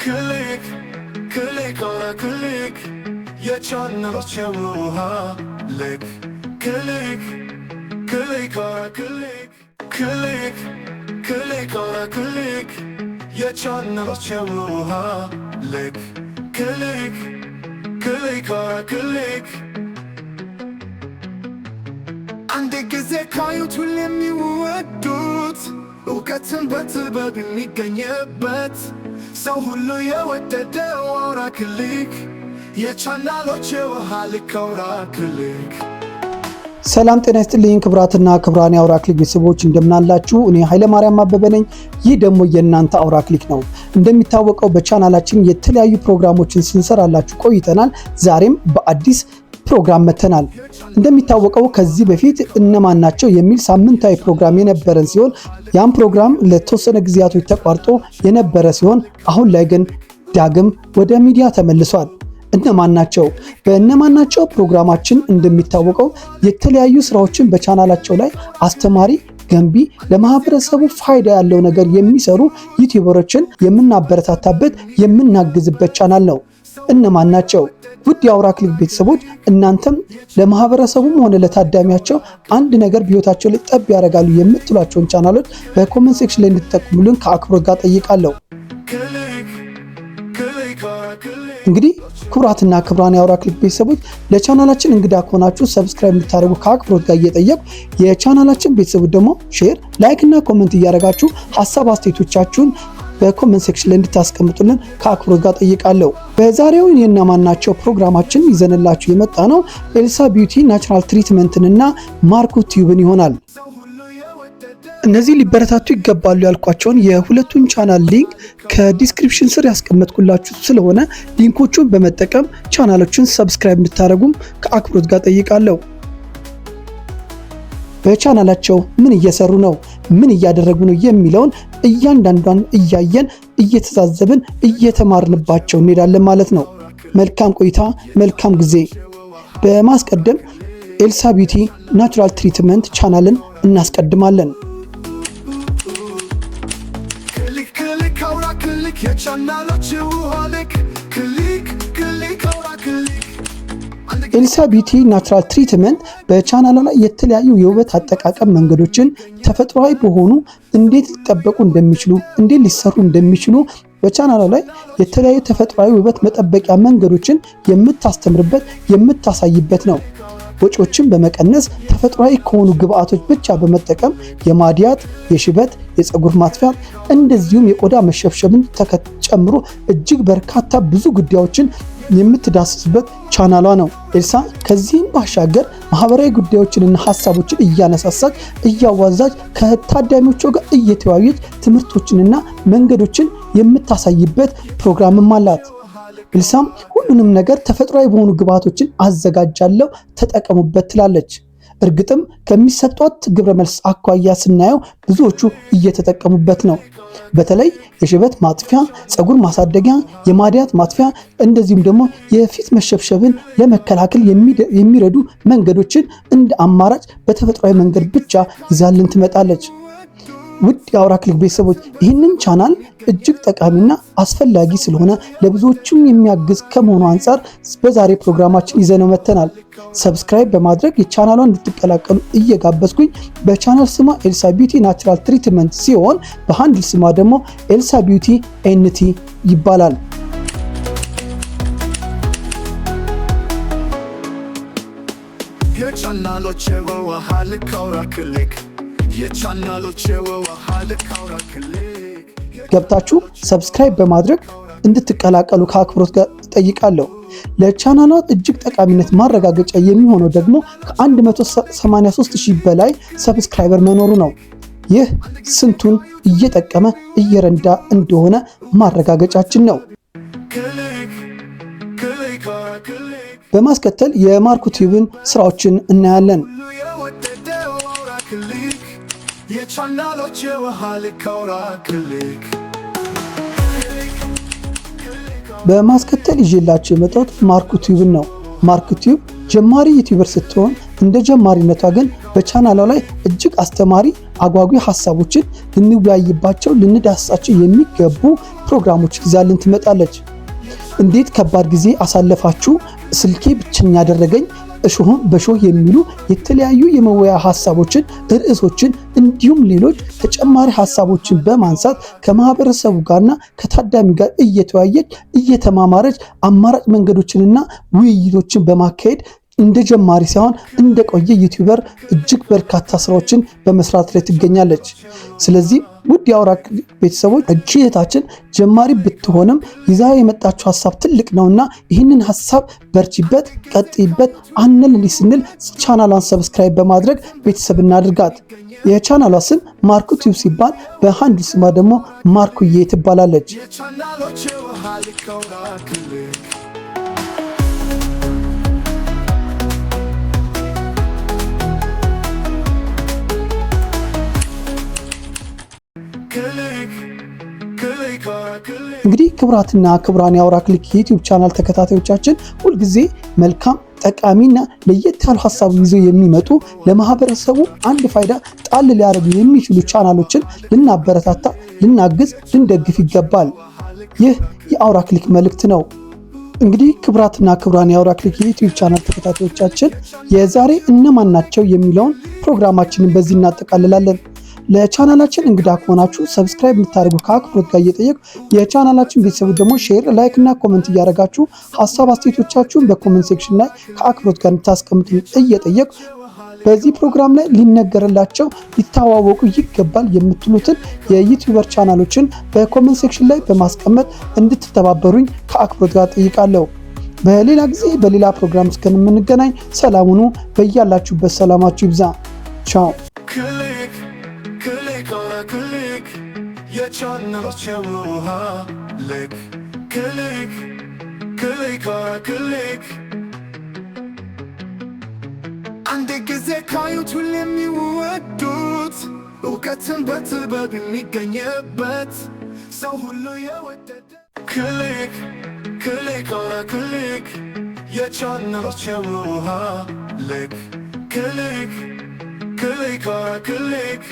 Click click አውራ ክሊክ፣ የቻናሎች የውሃ ልክ። Click click አውራ ክሊክ፣ click click አውራ ክሊክ፣ የቻናሎች የውሃ ልክ። Click click አውራ ክሊክ። አንድ ጊዜ ካዩት ሁሌም የሚወዱት፣ እውቀትን በጥበብ የሚገኝበት፣ ሰው ሁሉ የወደደው አውራ ክሊክ፣ የቻናሎች የውሃ ልክ፣ አውራ ክሊክ። ሰላም ጤና ይስጥልኝ ክቡራትና ክቡራን የአውራ ክሊክ ቤተሰቦች፣ እንደምናላችሁ። እኔ ኃይለማርያም አበበ ነኝ። ይህ ደግሞ የእናንተ አውራ ክሊክ ነው። እንደሚታወቀው በቻናላችን የተለያዩ ፕሮግራሞችን ስንሰራላችሁ ቆይተናል። ዛሬም በአዲስ ፕሮግራም መተናል። እንደሚታወቀው ከዚህ በፊት እነማን ናቸው የሚል ሳምንታዊ ፕሮግራም የነበረን ሲሆን ያም ፕሮግራም ለተወሰነ ጊዜያቶች ተቋርጦ የነበረ ሲሆን አሁን ላይ ግን ዳግም ወደ ሚዲያ ተመልሷል። እነማን ናቸው? በእነማን ናቸው ፕሮግራማችን እንደሚታወቀው የተለያዩ ስራዎችን በቻናላቸው ላይ አስተማሪ፣ ገንቢ፣ ለማህበረሰቡ ፋይዳ ያለው ነገር የሚሰሩ ዩቲዩበሮችን የምናበረታታበት፣ የምናግዝበት ቻናል ነው። እነማን ናቸው? ውድ የአውራ ክሊክ ቤተሰቦች፣ እናንተም ለማህበረሰቡም ሆነ ለታዳሚያቸው አንድ ነገር በህይወታቸው ላይ ጠብ ያደርጋሉ የምትሏቸውን ቻናሎች በ comment section ላይ እንድትጠቁሙልን ከአክብሮት ጋር ጠይቃለሁ። Click click አውራ ክሊክ። እንግዲህ ክቡራትና ክቡራን የአውራ ክሊክ ቤተሰቦች፣ ለቻናላችን እንግዳ ከሆናችሁ subscribe እንድታደርጉ ከአክብሮት ጋር እየጠየቅኩ፣ የቻናላችን ቤተሰቦች ደግሞ share፣ like እና comment እያደረጋችሁ ሀሳብ አስተያየቶቻችሁን በ comment section ላይ እንድታስቀምጡልን ከአክብሮት ጋር ጠይቃለሁ። በዛሬው የእነማን ናቸው ፕሮግራማችን ይዘንላችሁ የመጣነው ኤልሳ Beauty Natural Treatment ን እና ማርኩ ቲዩብን ይሆናል። ሰው ሁሉ የወደደ እነዚህ ሊበረታቱ ይገባሉ ያልኳቸውን የሁለቱን ቻናል link ከ description ስር ያስቀመጥኩላችሁ ስለሆነ link ኦቹን በመጠቀም ቻናሎችን subscribe እንድታደርጉም ከአክብሮት ጋር ጠይቃለሁ። በቻናላቸው ምን እየሰሩ ነው፣ ምን እያደረጉ ነው የሚለውን እያንዳንዷን እያየን፣ እየተዛዘብን፣ እየተማርንባቸው እንሄዳለን ማለት ነው። መልካም ቆይታ፣ መልካም ጊዜ። በማስቀደም ኤልሳ Beauty Natural Treatment ቻናልን እናስቀድማለን። Click click አውራ ክሊክ፣ የቻናሎች ውሃ ልክ። Click click አውራ ክሊክ። አንድ ጊዜ ኤልሳ Beauty Natural Treatment በቻናሏ ላይ የተለያዩ የውበት አጠቃቀም መንገዶችን ተፈጥሯዊ በሆኑ እንዴት ሊጠበቁ እንደሚችሉ፣ እንዴት ሊሰሩ እንደሚችሉ፣ በቻናሏ ላይ የተለያዩ ተፈጥሯዊ ውበት መጠበቂያ መንገዶችን የምታስተምርበት፣ የምታሳይበት ነው። ወጪዎችን በመቀነስ ተፈጥሯዊ ከሆኑ ግብአቶች ብቻ በመጠቀም የማዲያት፣ የሽበት፣ የፀጉር ማጥፋት እንደዚሁም የቆዳ መሸብሸብን ጨምሮ እጅግ በርካታ ብዙ ጉዳዮችን የምትዳስስበት ቻናሏ ነው። ኤልሳ ከዚህም ባሻገር ማህበራዊ ጉዳዮችንና ሀሳቦችን እያነሳሳች፣ እያዋዛች፣ ከታዳሚዎቿ ጋር እየተወያየች ትምህርቶችንና መንገዶችን የምታሳይበት ፕሮግራምም አላት። ኤልሳም ሁሉንም ነገር ተፈጥሯዊ በሆኑ ግብአቶችን አዘጋጃለሁ፣ ተጠቀሙበት ትላለች። እርግጥም ከሚሰጧት ግብረ መልስ አኳያ ስናየው ብዙዎቹ እየተጠቀሙበት ነው። በተለይ የሽበት ማጥፊያ፣ ፀጉር ማሳደጊያ፣ የማዲያት ማጥፊያ እንደዚሁም ደግሞ የፊት መሸብሸብን ለመከላከል የሚረዱ መንገዶችን እንደ አማራጭ በተፈጥሯዊ መንገድ ብቻ ይዛልን ትመጣለች። ውድ የአውራ ክሊክ ቤተሰቦች፣ ይህንን ቻናል እጅግ ጠቃሚና አስፈላጊ ስለሆነ ለብዙዎችም የሚያግዝ ከመሆኑ አንጻር በዛሬ ፕሮግራማችን ይዘነው መተናል። Subscribe በማድረግ የቻናሏን እንድትቀላቀሉ እየጋበዝኩኝ፣ በቻናል ስሟ ኤልሳ Beauty Natural Treatment ሲሆን በ handle ስሟ ደግሞ ኤልሳ Beauty NT ይባላል። የቻናሎች የውሃ ልክ፣ አውራ ክሊክ፣ የቻናሎች የውሃ ልክ፣ አውራ ክሊክ። ገብታችሁ subscribe በማድረግ እንድትቀላቀሉ ከአክብሮት ጋር እጠይቃለሁ። ለቻናሏ እጅግ ጠቃሚነት ማረጋገጫ የሚሆነው ደግሞ ከ183 ሺህ በላይ subscriber መኖሩ ነው። ይህ ስንቱን እየጠቀመ፣ እየረዳ እንደሆነ ማረጋገጫችን ነው። Click click አውራ ክሊክ። በማስከተል የማርኩ ቲዩብን ስራዎችን እናያለን። ሁሉ የወደደው አውራ ክሊክ፣ የቻናሎች የውሃ ልክ፣ አውራ ክሊክ። በማስከተል ይዤላችሁ የመጣሁት ማርኩ ቲዩብን ነው። ማርኩ ቲዩብ ጀማሪ YouTuber ስትሆን እንደ ጀማሪነቷ ግን በቻናሏ ላይ እጅግ አስተማሪ፣ አጓጊ ሀሳቦችን ልንወያይባቸው፣ ልንዳስሳቸው የሚገቡ ፕሮግራሞች ይዛልን ትመጣለች። እንዴት ከባድ ጊዜ አሳለፋችሁ፣ ስልኬ ብቸኛ ያደረገኝ፣ እሾህን በሾህ የሚሉ የተለያዩ የመወያያ ሀሳቦችን፣ ርዕሶችን እንዲሁም ሌሎች ተጨማሪ ሀሳቦችን በማንሳት ከማህበረሰቡ ጋርና ከታዳሚ ጋር እየተወያየች፣ እየተማማረች፣ አማራጭ መንገዶችንና ውይይቶችን በማካሄድ እንደ ጀማሪ ሳይሆን እንደ ቆየ YouTuber እጅግ በርካታ ስራዎችን በመስራት ላይ ትገኛለች። ስለዚህ ውድ የአውራ ቤተሰቦች፣ እህታችን ጀማሪ ብትሆንም ይዛ የመጣችው ሀሳብ ትልቅ ነውና ይህንን ሀሳብ በርቺበት፣ ቀጥይበት አንል እንዲህ ስንል ቻናሏን subscribe በማድረግ ቤተሰብ እናድርጋት። የቻናሏ ስም ማርኩ ቲዩብ ሲባል በ handle ስሟ ደግሞ ማርኩዬ ትባላለች። የቻናሎች የውሃ ልክ አውራ ክሊክ። ክሊክ ክሊክ አውራ ክሊክ። እንግዲህ ክቡራትና ክቡራን የአውራ ክሊክ የ YouTube channel ተከታታዮቻችን፣ ሁልጊዜ መልካም፣ ጠቃሚና ለየት ያሉ ሀሳብ ይዘው የሚመጡ፣ ለማህበረሰቡ አንድ ፋይዳ ጣል ሊያደርጉ የሚችሉ ቻናሎችን ልናበረታታ፣ ልናግዝ፣ ልንደግፍ ይገባል። ይህ የአውራ ክሊክ መልእክት ነው። እንግዲህ ክቡራትና ክቡራን የአውራ ክሊክ የ YouTube channel ተከታታዮቻችን፣ የዛሬ እነማን ናቸው የሚለውን ፕሮግራማችንን በዚህ እናጠቃልላለን። ለቻናላችን እንግዳ ከሆናችሁ subscribe እንድታደርጉ ከአክብሮት ጋር እየጠየቅኩ፣ የቻናላችን ቤተሰቦች ደግሞ share፣ like እና comment እያደረጋችሁ ሀሳብ አስተያየቶቻችሁን በ comment section ላይ ከአክብሮት ጋር እንድታስቀምጡ እየጠየቅኩ፣ በዚህ ፕሮግራም ላይ ሊነገርላቸው፣ ሊተዋወቁ ይገባል የምትሉትን የ YouTuber ቻናሎችን በ comment section ላይ በማስቀመጥ እንድትተባበሩኝ ከአክብሮት ጋር ጠይቃለሁ። በሌላ ጊዜ በሌላ ፕሮግራም እስከምንገናኝ ሰላም ሁኑ። በያላችሁበት ሰላማችሁ ይብዛ። ቻው። ክሊክ ክሊክ አውራ ክሊክ። የቻናሎች የውሃ ልክ ክሊክ ክሊክ አውራ ክሊክ። አንድ ጊዜ ካዩት ሁሌም የሚወዱት፣ እውቀትን በጥበብ የሚገኝበት፣ ሰው ሁሉ የወደደ ክሊክ ክሊክ አውራ ክሊክ። የቻናሎች የውሃ ልክ ክሊክ ክሊክ አውራ ክሊክ።